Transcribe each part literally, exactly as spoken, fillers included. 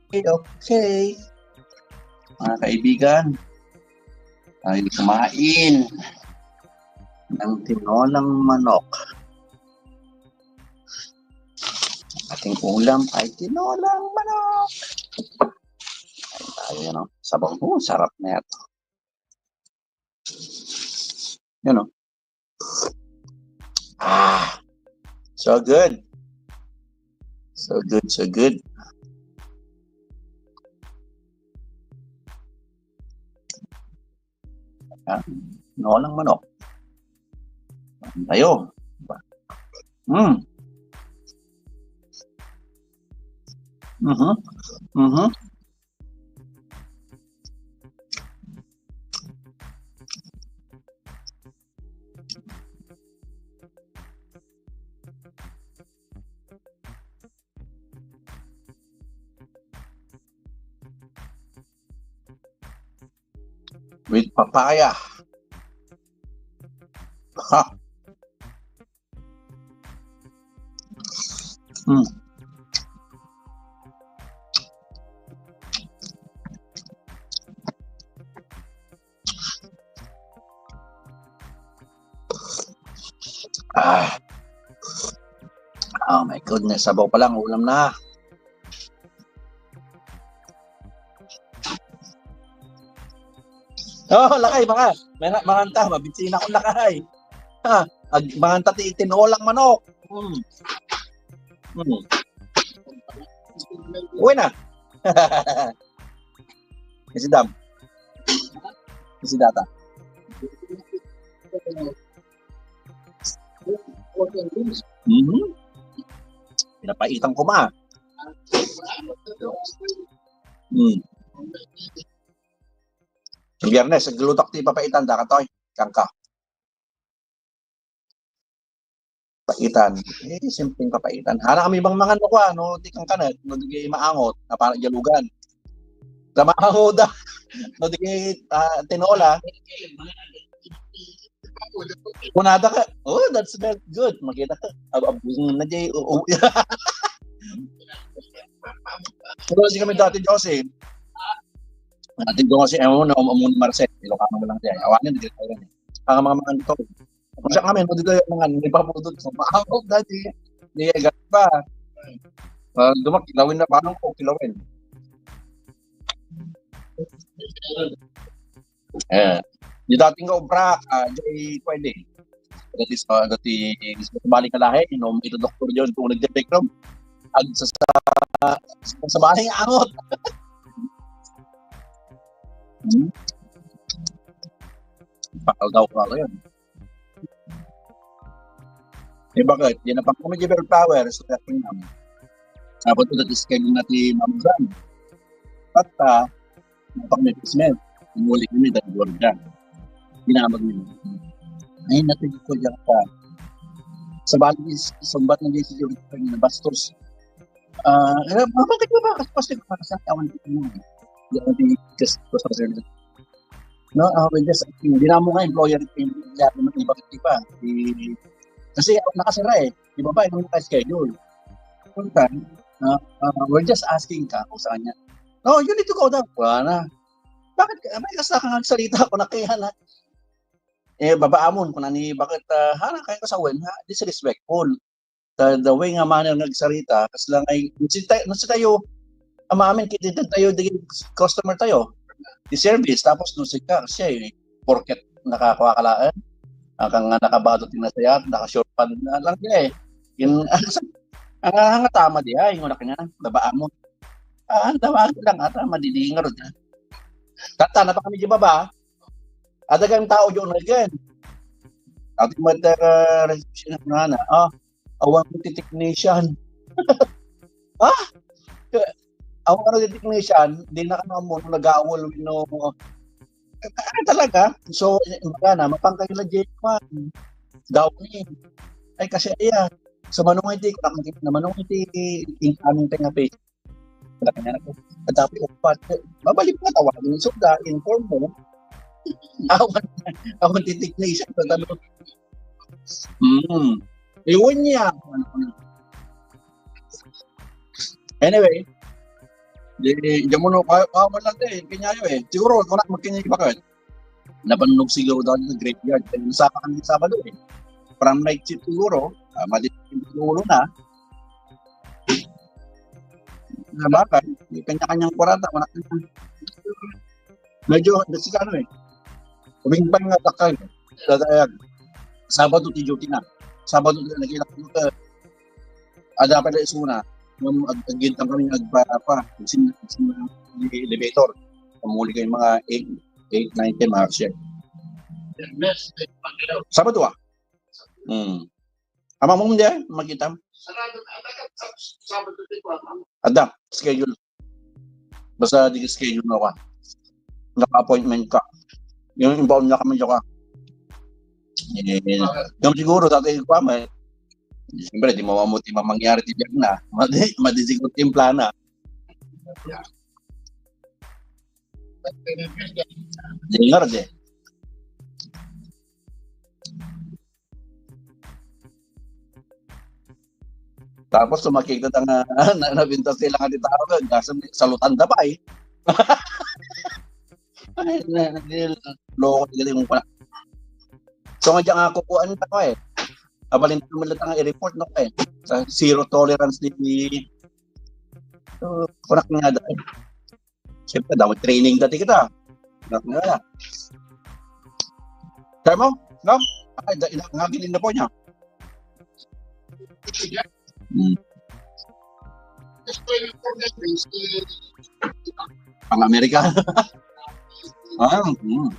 Okay, okay. Mga kaibigan, tayo kumain ng tinolang manok. Ating ulam ay tinolang manok. Kain tayo, no? Sabaw. Oh, sarap na ito. Yan, oh. Ah, so good. So good, so good. Ah, no lang manok. Tayo. Mm. Mhm. Mhm. With papaya. Ha. Mm. Ah. Oh my goodness, sabaw pa lang, ulam na. Oh, lakay, mga, mga, manganta, mabitsina ko lakay. Ha, ag-, manganta ti tinolang manok. Hmm. Hmm. Uwi na. Kasi dam. Kasi data. Mhm. Pinapaitan ko, ma. Hmm. Biyernes, aglutak ti papaitan, dakatoy. Kangka. Paitan. Eh, simpleng papaitan. Hala kami bang mangan no kua, no, di kangkanet, no, di maangot, na para dialugan. Sa maangot, no, di, ah, tinola. Kunada ka, "Oh, that smells good." Makita ka, ab-, ab-, na di, oo. Pero si kami dati, Jose. Dati, Jose, eh, ano, um, um, Marcel, Ilocano mo lang diay. Awanin, di tayo. Ang mga, mga ito. Kung siya kami, no, dito yung mga nipapudot sa maangot dati. Di, eh, ganun ba? Ah, dumak, kilawin na, parang ko, kilawin. Eh, di dating nga obra, ah, di pwede. Dati sa, dati sa balik na lahi, no, ito doktor yun, kung nagdepekrom, ag sa, sa, sa balik angot. Hmm? Pakal daw ko yun. Eh, bakit? Yan ang pang-, kami di Bell Flowers, sa ating naman. Dapat ito, dati schedule na ti Ma'am Jan. At, ah, Napakami basement. Umuli kami dagiti guardia. Dinamag nila. Ay, natigko diyan ka. Sa bali is, sumbat na diyan si Jericho kanina, bastos. Ah, eh, bakit ba? Kasi, kasi, kasi, awan ko mo. Di ako di, kasi, kasi, kasi, no, ah, well, just, hindi na mo nga employer, hindi na mo iba, iba. Di, kasi, nakasira eh. Di ba ba, yung naka-schedule? Punta, ah, ah, we're just asking ka kung saan niya. No, you need to go down. Wala na. Bakit ka, may kasta kang nagsalita ko na kaya na, eh, babaamon ko na ni, bakit, ah, hana kayo sa wen, ha? Disrespectful. The, the way nga manner nga agsarita, kas lang ay, no si tay-, no si tayo, amamin, kiti tayo, di customer tayo. Di service, tapos no si ka, siya, eh, porket nakakuha ka laeng, ah, kang nga nakabado ti nasayat, naka-short pant na lang niya, eh. Yung, ang, ang, ang tama di, ay, yung anak niya, babaamon. Ah, ang tama lang, ah, tama di, di nga ron, ah. Tata, napakami di baba, adagang tao, John, again. Ati mo, ah, reception na, ah, awan ko ti technician. Ah? Ka-, awan ko ti technician, di na ka mo, nagawol, no. Ah, talaga? So, eh, wala na, mapangkay na, J one. Daw ni. Ay, kasi, ayan. So, manong iti, kung nakikita na, manong iti, incoming tayo nga page. Wala ka na ako. At dapat upat. Babalik mo, tawagin yung suda, inform mo. Awan, awan ti technician, sa tanong. Mm. Iwan niya. Anyway, Di, diyan mo, no, kaya, kaya mo lang, eh, kanyayo, eh. Siguro, kung na, magkanyayo pa ka, eh. Nabannog siguro daw yung graveyard. Kaya nasama kami Sabado, eh. From night shift siguro, ah, madi-, siguro na. Sabagay, may kanya-kanyang kwarta, wala ka na. Medyo, medyo si ano, eh. Umimbang nga takay. Dadayag. Sabado ti duty na. Sabado ti nakita ko ka. Ada pa na isuna. Yung ag-, agintang kami agpa-, pa. Sin-, sin-, elevator. Pamuli kayo mga eight, eight, nine, ten, mga siya. Sabado, ah. Hmm. Ama mo, hindi, eh, makita. Ada, schedule. Basta di schedule mo ka. Naka-appointment ka. Yung inbound na kami ka. Eh, yung siguro, dati yung pa, may, siyempre, di mo mamuti mamangyari ti biag na. Madi, madi siguro yung plana. Di nga, di. Tapos sumakit na nga, na, nabintas sila nga di tao, kaso salutan da pa eh. Ay, na, na, na, loko, galing mo pala. So, nga diyan nga kukuhaan na ko eh. Abalin naman lang nga i-report na ko eh. Sa zero tolerance ni, so, kunak nga da eh. Siyempre, dapat training dati kita. Kunak nga da. Kaya mo? No? Ay, da, ina, nga gilin na po niya. Hmm. Ang Amerika. Ah, hmm.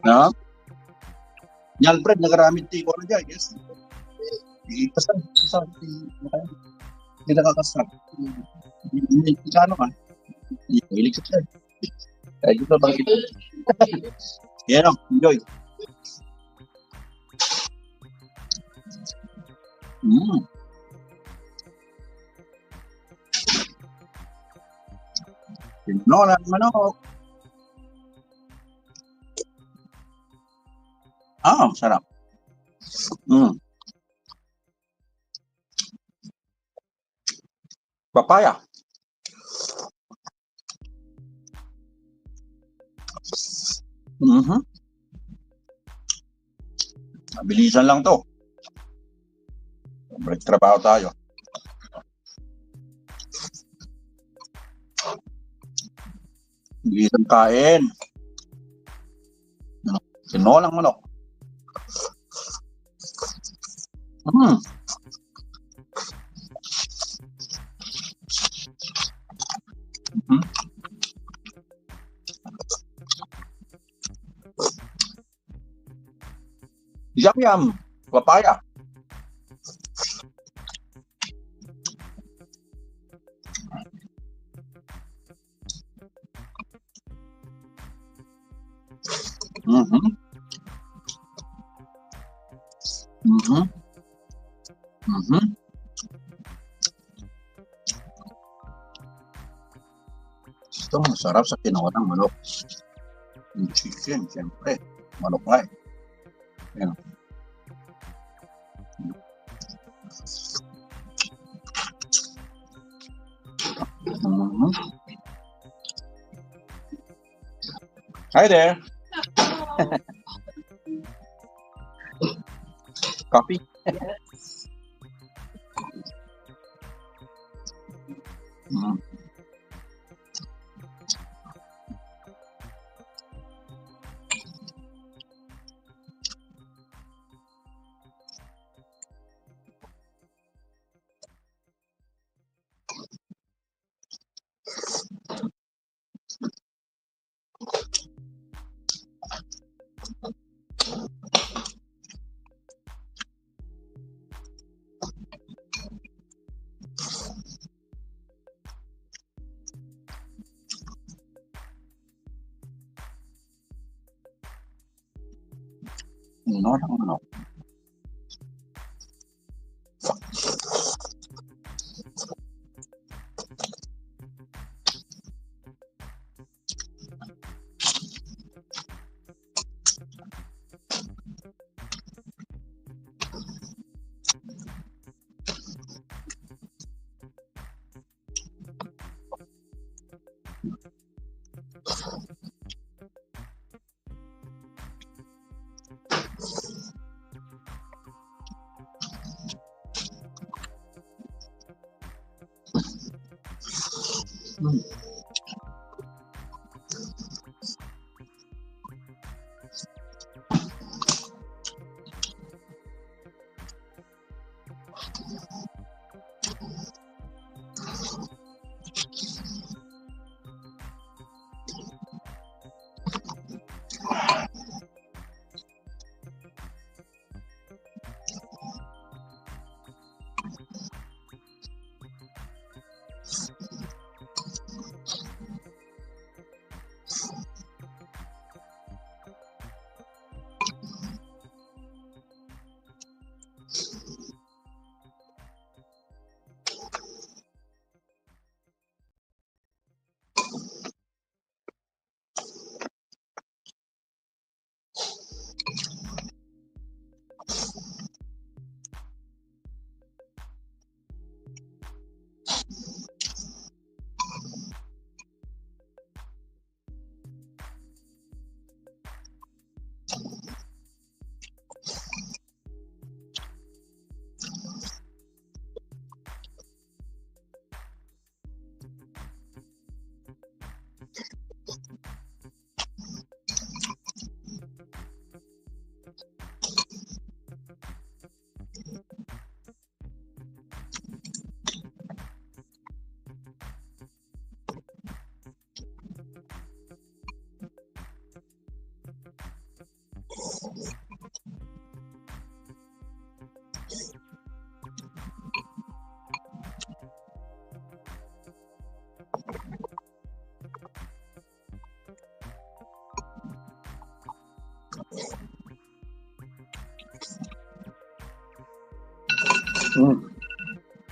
No? Ni Alfred, nagaramid ti ikaw na dyan, yes. Di, basta, basta, di, di nakakasal. Di, di, di, ano ka? Di, mahilig ka siya. Ay, di ba, bakit? Yan, oh, enjoy. Mm. Tinolang manok. Ah, sarap. Mm. Papaya. Mhm. Mabilisan lang to. Break trabaho tayo. Mabilisan kain. Tinolang manok. Hmm. Mhm. Yum, yum. Papaya. Mhm. Mhm. Mhm. Ito, masarap sa tinolang manok. Yung chicken, siyempre. Manok nga eh. Ayan. Mhm. Hi there. Coffee? Yes. Mm. No, no, no. Mm.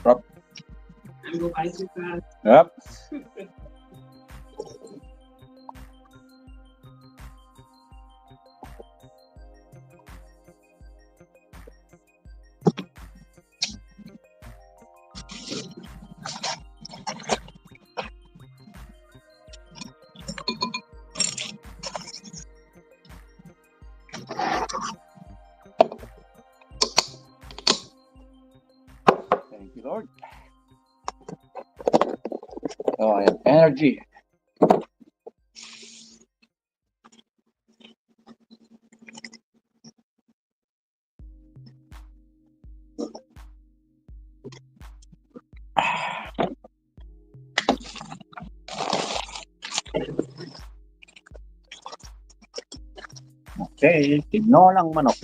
Sarap. Yep. Thank you, Lord. Oh, ayan. Energy. Okay, tinolang manok.